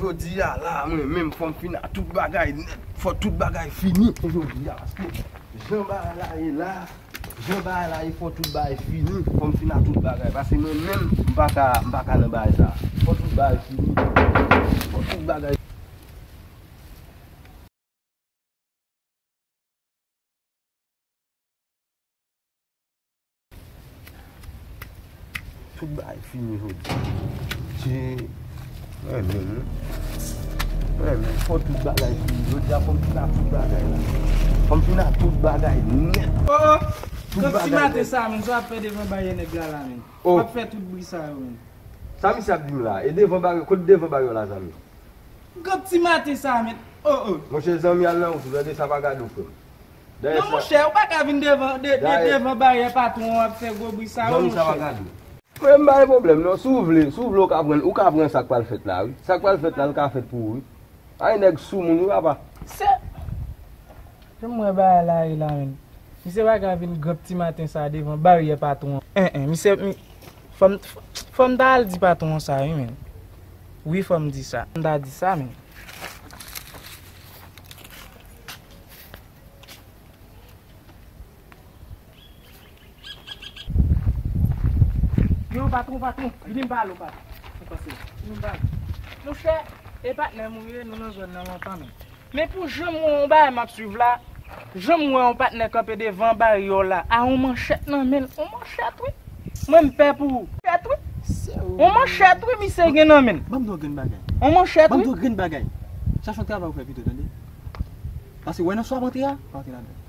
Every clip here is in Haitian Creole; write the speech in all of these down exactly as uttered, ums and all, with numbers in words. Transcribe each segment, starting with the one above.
Jodi a la, mwen menm, fò m fin a tout bagay nèt. Fò tout bagay fini jodi a, paske jan bagay la ye la, jan bagay la ye, fò tout bagay fini. Fò m fin a tout bagay, paske mwen menm, m pa ka, m pa ka nan bagay sa. Fò tout bagay fini. Fò tout bagay. Tout bagay fini jodi. Ti, mwen menm, wi. Mwen menm, fò tout bagay fini. Jodi a, fò m fin a tout bagay la. Fò m fin a tout bagay nèt. Oh, oh. Tout bagay nèt. Kòm ti maten sa, menm, sa w ap fè devan baryè nèg la la, menm. Oh. W ap fè tout bri sa yo, menm. Sa misye ap di m la? E devan baryè, kote devan baryè la, zanmi? Gad ti maten sa, men. Oh, oh. Monchè, zanmi, al nan wout ou, tande, sa pa gade w, frè m. Non, monchè, ou pa ka vin devan, de, de, devan baryè patwon an ap fè gwo bri sa yo, monchè. Zanmi, sa pa gade w. Frè m, pa gen pwoblèm, non. Si w vle, si w vle, ou ka pran, ou ka pran sa k pral fèt la, wi. Sa k pral fèt la, l ka fèt pou ou, wi. Ay, nèg soumoun, wi, papa. Se Jan m wè bagay la ye la, menm. Misye pa ka vin granp ti maten sa devan baryè patwon an. En, en, misye, mi, fò m, fò m ta al di patwon an sa, wi, menm. Wi, fò m di sa. Fò m ta di sa, menm. Yo, patwon, patwon, vini m pale w, patwon. Vini m pale w. Monchè, e patnè m ou ye, nou nan zòn nan lontan, men. Men pou jan m wè yon bagay m ap swiv la, jan m wè yon patnè kanpe devan baryè w la, a yon manchèt nan men l, yon manchèt, wi. Mwen, m pè pou ou. Manchèt, wi. Yon manchèt, wi, misye gen nan men l. Ban m di w yon grenn bagay. Yon manchèt, wi. Ban m di w yon grenn bagay. Chache yon travay ou fè pito, tande. Paske wè nan swa w ap antre a, pa antre ladan.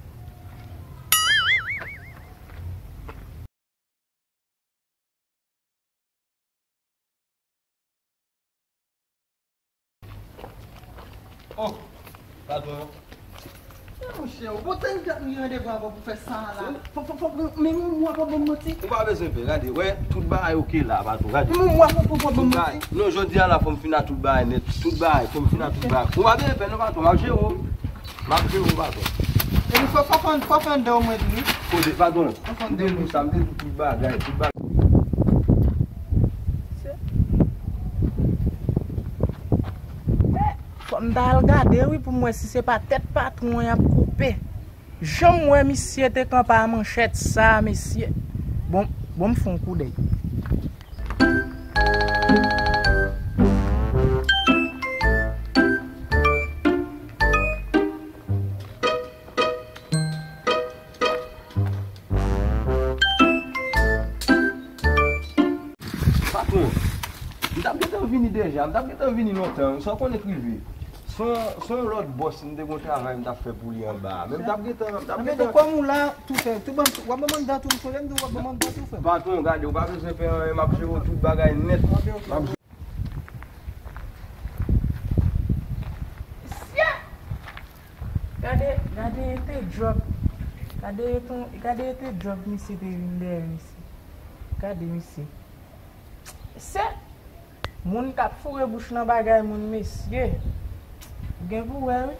Oh, patwon. Monchè, ou pote n kat nou gen randevou avè w pou fè sa la. Fò, fò, fò, men yon mwa pa ban m manti. Ou pa bezwen pè, gade, wè, tout bagay oke la, patwon, gade. Men yon mwa pa ban m manti. Non, jodi a la, fò m fin a tout bagay nèt. Tout bagay, fò m fin a tout bagay. Ou pa bezwen pè, non, patwon, m ap jere w. M ap jere w, patwon. Epi fò, fò, fò, fò fè anndan omwen tou, wi. Kote, patwon? Fò fè anndan omwen. M te di w sa, m te di w tout bagay, tout bagay. Fò m ta al gade, wi, pou m wè si se pa tèt patwon an y ap koupe. Jan m wè misye te kanpe a manchèt sa, mesye. Bon, bon, m fè yon koudèy. Patwon, m t ap gentan vini deja, m t ap gentan vini lontan, wi, sa w konnen k rive. Se yon, se yon lòt bòs, m te gen yon travay m t ap fè pou li anba a. Men m t ap gentan, m t ap gentan. Kòm ou la, tou fè, tou ban m, w ap ban m anndan tou, m konnen m di w w ap ban m anndan tou, frè m. Patwon, gade, ou pa bezwen pè anyen, m ap jere w tout bagay nèt. M ap Gade, gade ete djòb. Gade ete, gade ete djòb misye te vin dèyè misye. Gade misye. Se moun k ap foure bouch nan bagay moun, mesye. Ou gen pou wè, wi.